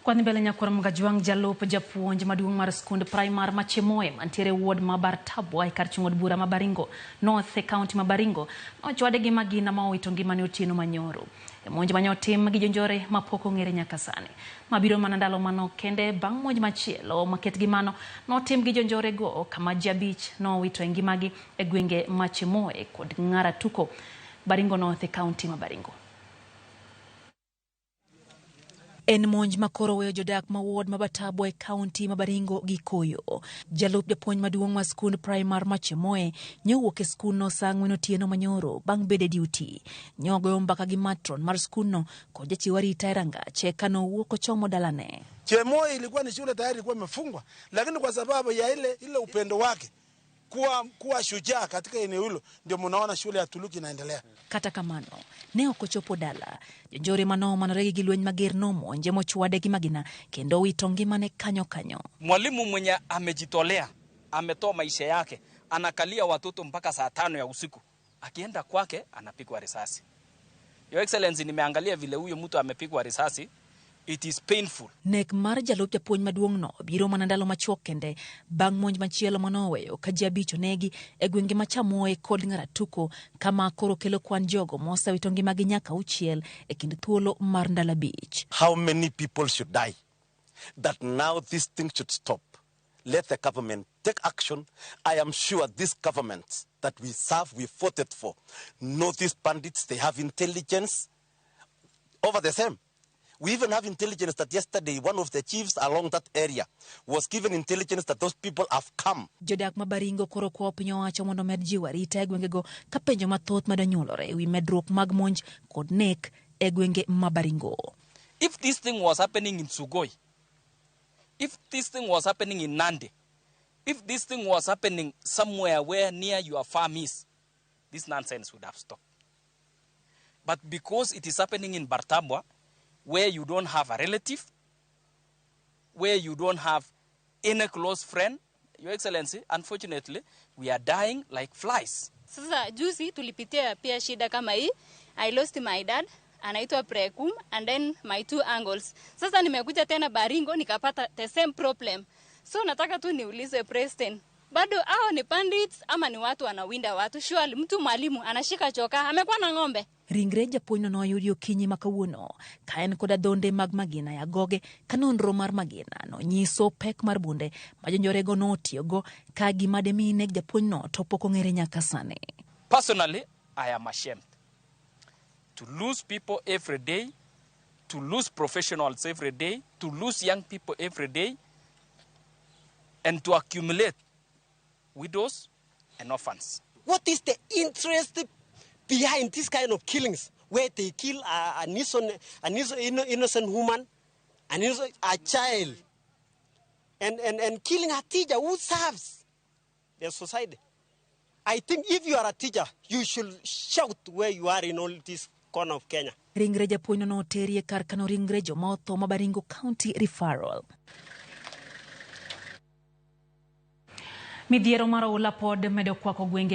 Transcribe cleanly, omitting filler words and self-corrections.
Kwadhi mbele nyakwar Mgajwang' jalup japuonj maduong' mar skund primar ma Chemoe mantiere e ward ma Bartabwa e kar chung' od bura ma Baringo North e kaunti ma Baringo nochwade gi magina ma owito ngimane otieno manyoro. E monj mane otim gi jonjore ma pok ong'ere nyaka sani. Ma biro mana ndalo manok kende bang' monj machielo maket gi mano notim gi jonjore go kama ji abich nowito e ngimagi e gwenge ma Chemoe kod Ng'aratuko, Baringo North e kaunti ma Baringo. En monj ma koro weyo jodak ma ward ma Bartabwa e kaunti ma Baringo gi koyo. Jalup japuonj maduong' ma skund primar ma Chemoe nyowuok e skundno saa ang'wen otieno manyoro bang' bedo e duty. Nyogoyo mbaka gi matron mar skundno kod jachiw arita e rangach eka nowuok ochomo dalane. Chemoe ilikuwa ni shule tayari ilikuwa imefungwa, lakini kwa sababu ya ile upendo wake kuwa shujaa katika eneo hilo, ndio mnaona shule ya Tuluki inaendelea. Kata kamano, ne ok ochopo dala. Jonjore manomanore gi lweny mager nomonje mochwade gi magina kendo owito ngimane kanyo kanyo. Mwalimu mwenye amejitolea, ametoa maisha yake, anakalia watoto mpaka saa 5 ya usiku. Akienda kwake anapigwa risasi. Your Excellency, nimeangalia vile huyo mtu amepigwa risasi. It is painful. Nek mar jalup japuonj maduong' no biro mana ndalo machuok kende bang' monj machielo manoweyo ka ji abich onegi e gwenge ma Chamoe kod Ng'aratuko kama koro kelo kwan jogo mosewito ngimagi nyaka auchiel e kind thuolo mar ndalo abich. How many people should die that now this thing should stop? Let the government take action. I am sure this government that we serve, we voted for, know these bandits, they have intelligence over the same. We even have intelligence that yesterday one of the chiefs along that area was given intelligence that those people have come. Jodak ma Baringo koro kwayo piny owacho mondo omed jiwo arita e gwengego ka penjo mathoth madonyuolore ewi medruok mag monj kod nek e gwenge ma Baringo. If this thing was happening in Sugoi, if this thing was happening in Nandi, if this thing was happening somewhere where near your farm is, this nonsense would have stopped. But because it is happening in Bartabwa, where you don't have a relative, where you don't have any close friend, Your Excellency, unfortunately, we are dying like flies. Sasa juzi tulipitia pia shida kama hii. I lost my dad, anaitwa Prekum, and then my 2 uncles. Sasa nimekuja tena Baringo nikapata the same problem. So nataka tu niulize President, bado hao ni bandits ama ni watu wanawinda watu? Surely mtu mwalimu anashika choka, amekuwa na ng'ombe. Ringre japuonjno noyudi okinyi ma kawuono ka en kod adhonde mag magina ya goge ka nonro mar magina nonyiso pek mar bunde ma jonjorego notiyogo ka gima demi neg japuonjno to pok ong'ere nyaka sani. Personally, I am ashamed to lose people every day, to lose professionals every day, to lose young people every day, and to accumulate widows and orphans. What is the interest behind this kind of killings, where they kill an innocent woman, a child, and killing a teacher who serves the society? I think if you are a teacher, you should shout where you are in all this corner of Kenya. Ringre japuonjno noteri e kar kano ringre joma otho ma Baringo County Referral. Midhiero mar oula pod medo kwako gwenge.